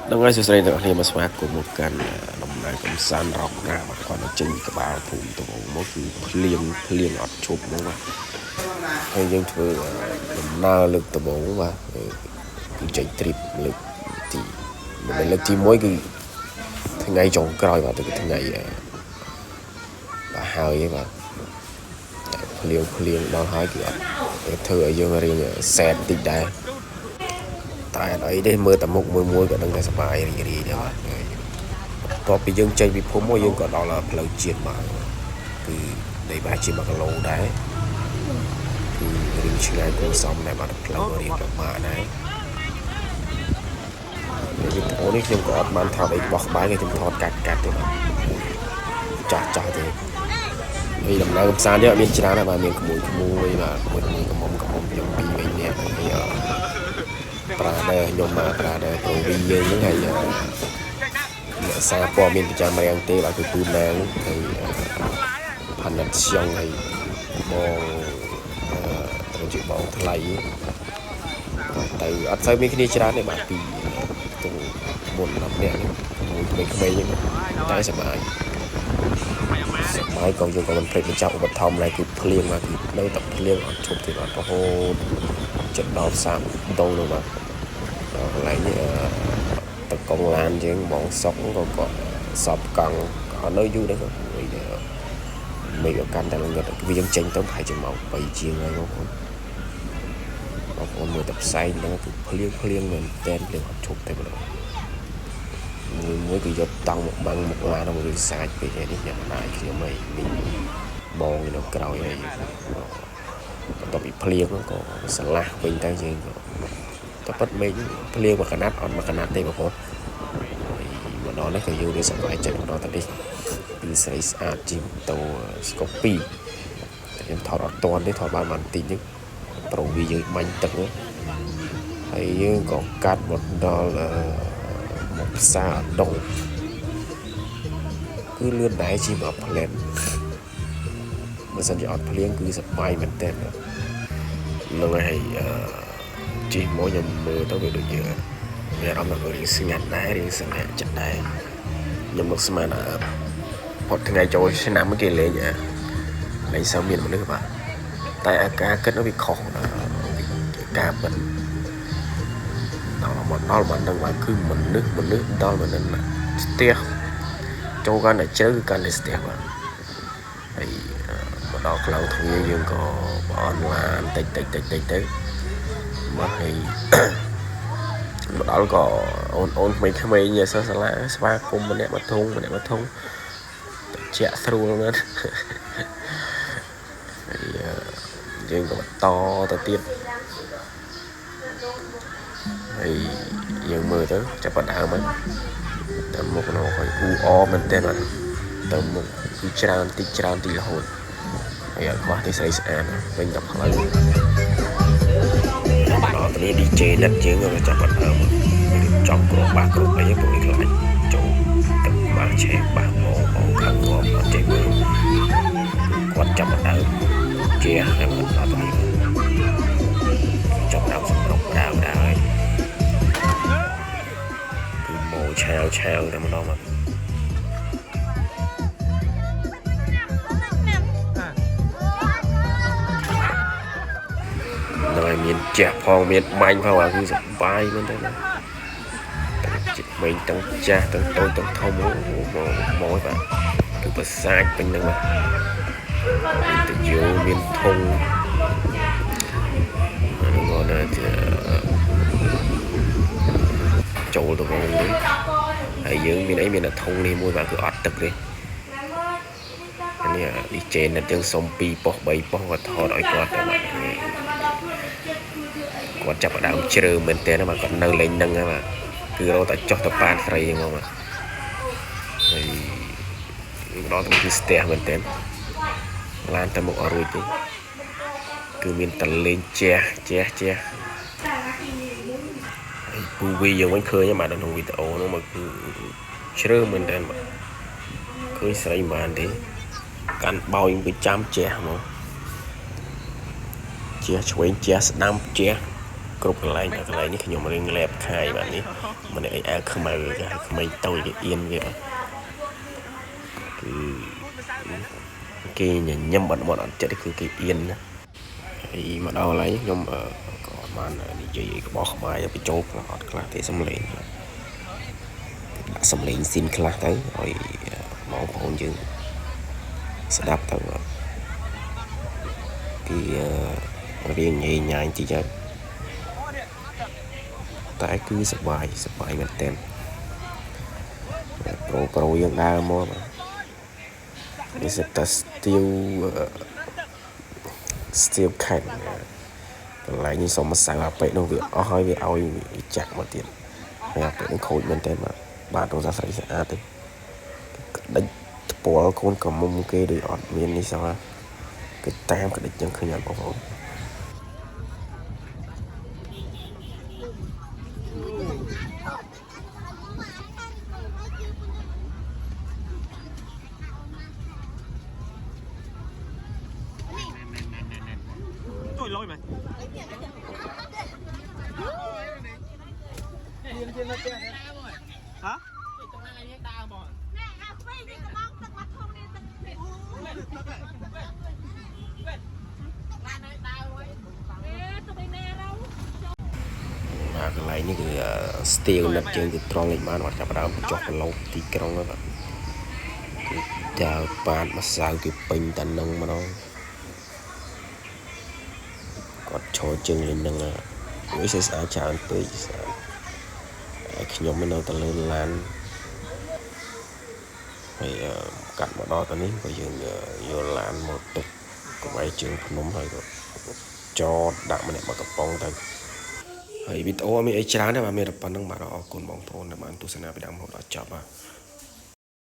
ហ្នឹងហើយសួស្តីអ្នកទាំងអស់គ្នាមកស្វាគមន៍មកកាន់ដំណើរកំសាន្តរកណាបាទគាត់ទៅចេញពីក្បាលភូមិដំបូងមកគឺភ្លៀងភ្លៀងអត់ឈប់មកបាទហើយយើងធ្វើដំណើរលើកដំបូងបាទគឺចេញ trip លើកទីមិនមែនលើកទី1គឺថ្ងៃចុងក្រោយបាទទៅគឺថ្ងៃបាទហើយបាទភ្លៀងភ្លៀងដល់ហើយគឺអត់ធ្វើឲ្យយើងរៀងសែតបន្តិចដែរតែអត់អីទេមើលតែមុខមួយមួយក៏ដឹងតែសប្បាយរីករាយដែរបាទបន្ទាប់ពីយើងចេញពីភូមិមកយើងក៏ដល់ផ្លូវជាតិមកគឺដីប្រហែលជា1គីឡូដែរគឺរៀងឆ្ងាយគួរសមដែរបាទផ្លូវរៀងពិបាកដែរវីដេអូនេះខ្ញុំក៏អត់បានថតអីបោះក្បាយទេខ្ញុំថតកាត់កាត់ទេបាទចាស់ចាស់ទេហើយដំណើរកំសាន្តយើងអត់មានច្រើនទេបាទមានក្មួយក្មួយបាទក្មួយក្មួយកំមុំកំមុំខ្ញុំពីរបីនាក់ហើយប្រាដែរខ្ញុំមកប្រាដែរប្រូវីយើងហ្នឹងហើយអ្នកសារព័ត៌មានប្រចាំរាំងទេបាទគឺពូណាងហើយផាណាត់ស្យងហើយបងត្រូវជាបងថ្លៃទៅអត់សូវមានគ្នាច្រើនទេបាទពីទង4 10នាក់មួយក្មេងៗហ្នឹងតែសប្បាយសប្បាយក៏យើងក៏មិនភ្លេចបញ្ចប់ឧបត្ថម្ភដែរគឺភ្លៀងបាទគឺនៅតែភ្លៀងអត់ឈប់ទេបាទរហូតចិត្តដល់ផ្សារដងនោះបាទដល់កន្លែងនេះតកងឡានយើងបងសុកក៏គាត់សពកង់ក៏នៅយូរដែរក៏មេឃក៏កាន់តែល្ងិតវាយើងចេញទៅប្រហែលជាម៉ោង3ជាងហើយបងប្អូនបងប្អូនមើលតែផ្សែងហ្នឹងគឺភ្លៀងភ្លៀងមែនតែនភ្លៀងអត់ឈប់តែម្ដងមួយមួយគឺយកតង់មកបាំងមុខឡានមកវាសាចពេកហើយនេះអ្នកម្ដាយខ្ញុំហើយមីងបងនៅក្រោយហើយបន្ទាប់ពីភ្លៀងក៏ស្រឡះវិញទៅយើងក៏តែប៉ិតមេឃភ្លៀងមកកណាត់អត់មកកណាត់ទេបងប្អូនមកដល់នេះក៏យើងរៀនសប្បាយចិត្តមកដល់តែនេះគឺស្រីស្អាតជាងម៉ូតូស្កូពីខ្ញុំថតអត់តាន់ទេថតបានបានតិចហ្នឹងប្រូវីយើងបាញ់ទឹកហើយយើងក៏កាត់មកដល់មកផ្សារអដងគឺលឿនដែរជាមកផ្លែនបើសិនជាអត់ភ្លៀងគឺសប្បាយមែនទែនហ្នឹងហើយជិះមកខ្ញុំមើលទៅវាដូចជាមានអារម្មណ៍ថារៀងស្ងាត់ដែររៀងស្ងាត់ចិត្តដែរខ្ញុំមកស្មានផុតថ្ងៃចូលឆ្នាំគេលេងអាលេងសូវមានមនុស្សបាទតែអាការគិតនោះវាខុសពីការពិតដល់មកដល់បានដឹងបាទគឺមនុស្សមនុស្សដល់មនុស្សស្ទះចូលកាន់តែជ្រៅគឺកាន់តែស្ទះបាទហើយមកដល់ក្លងទ្វារយើងក៏បអន់ឡានតិចតិចតិចតិចទៅមកហើយមកដល់ក៏អូនអូនក្មេងក្មេងសិស្សសាលាស្វាគមន៍ម្នាក់មួយធុងម្នាក់មួយធុងជាក់ស្រួលណាស់ហើយយើងក៏បន្តទៅទៀតហើយយើងមើលទៅចាប់ផ្ដើមហ្នឹងទៅមុខនោះហើយអ៊ូអមែនតើបាទទៅមុខគឺច្រើនតិចច្រើនតិចរហូតហើយអត់ខ្វះទេស្រីស្អាតវិញតែផ្លូវដល់ទៅនេះ DJ និតយើងក៏ចាប់ផ្ដើមរៀបចំគ្រាប់បាសគ្រប់អីពួកនេះខ្លាចចូលទឹកបាសឆេះបាសមកមកខាងងាប់អត់ចេះមើលគាត់ចាប់ផ្ដើមជាហើយមកដល់ទៅនេះចាប់ដើមសម្រុកដើមដែរហើយគឺម៉ូឆាវឆាវតែម្ដងមក ហ្នឹងហើយមានជះផងមានបាញ់ផងអាគឺសប្បាយមែនទេណាទាំងជិះក្មេងទាំងចាស់ទាំងតូចទាំងធំអូមកមកបាទគឺប្រសាចពេញហ្នឹងបាទមានតយោមានធុងអានោះក៏ណាជាចូលទៅវងនេះហើយយើងមានអីមានតែធុងនេះមួយបាទគឺអត់ទឹកទេអានេះ DJ និតយើងសុំ2ប៉ុស្តិ៍3ប៉ុស្តិ៍គាត់ថតឲ្យគាត់ទៅបាទគាត់ចាប់ផ្ដើមជ្រើមែនតើបាទគាត់នៅលេងហ្នឹងហើយបាទគឺរត់តែចុះទៅប៉ានស្រីហ្មងបាទហើយមកដល់ទៅគឺស្ទះមែនតើឡានទៅមុខអត់រួចទេគឺមានតលេងជះជះជះហើយពូវីយើងវិញឃើញបាទនៅក្នុងវីដេអូហ្នឹងមកគឺជ្រើមែនតើបាទឃើញស្រីមិនបានទេកាន់បោយគឺចាំជះហ្មងជះឆ្វេងជះស្ដាំជះគ្រប់កន្លែងកន្លែងនេះខ្ញុំរៀងលែបខាយបាទនេះ ម្នាក់អីអាវខ្មៅគេហៅក្មេងតូចគេអៀនគេបាទគឺគេញញឹមអត់មាត់អត់ចិត្តគឺគេអៀនណាហើយមកដល់កន្លែងខ្ញុំក៏អត់បាននិយាយអីក្បោះក្បាយបញ្ចូលខ្លះអត់ខ្លះទេសំឡេងខ្លះដាក់សំឡេងស៊ីនខ្លះទៅឲ្យបងប្អូនយើងស្ដាប់ទៅបាទគឺរៀងញ៉ៃញ៉ាញតិចហើយតែគឺសប្បាយសប្បាយមែនទែនប្រូប្រូយើងដើរមកបាទនេះសិតតែស្ទាវស្ទាវខេត្តកន្លែងនេះសុំម្សៅអាប៉ិនោះវាអស់ហើយវាឲ្យចាក់មកទៀតហើយអាប៉ិនឹងខូចមែនទែនបាទបាទទូរស័ព្ទស្រីស្អាតទេក្តិចថ្ពាល់កូនក្រមុំគេដូចអត់មាននេះសោះគឺតាមក្តិចចឹងឃើញអត់បងប្អូន ជួយលុយមែនហ៎ ណែអាខ្វេនេះកំងទឹកមកធំនេះទឹកអេទៅឯណារោ បាទកន្លែងនេះគឺស្ទាវនឹកជើងគឺត្រង់លេខបានបាទចាប់ផ្ដើមចុះប្រឡូកទីក្រុងហើយបាទគឺដើរប៉ាតម្សៅគេពេញតានឹងម្ដងគាត់ឈរជើងលេងនឹងអូយស្អាតច្រើនពេកស្អាតហើយខ្ញុំនៅតែលើឡានហើយកាត់មកដល់ទៅនេះក៏យើងយកឡានមកទុកក្បែរជើងភ្នំហើយក៏ចតដាក់ម្នាក់មកកំប៉ុងទៅ ហើយវីដេអូអត់មានអីច្រើនទេបាទមានតែប៉ុណ្្នឹងបាទអរគុណបងប្អូនដែលបានទស្សនាពីដើមរហូតដល់ចប់បាទ។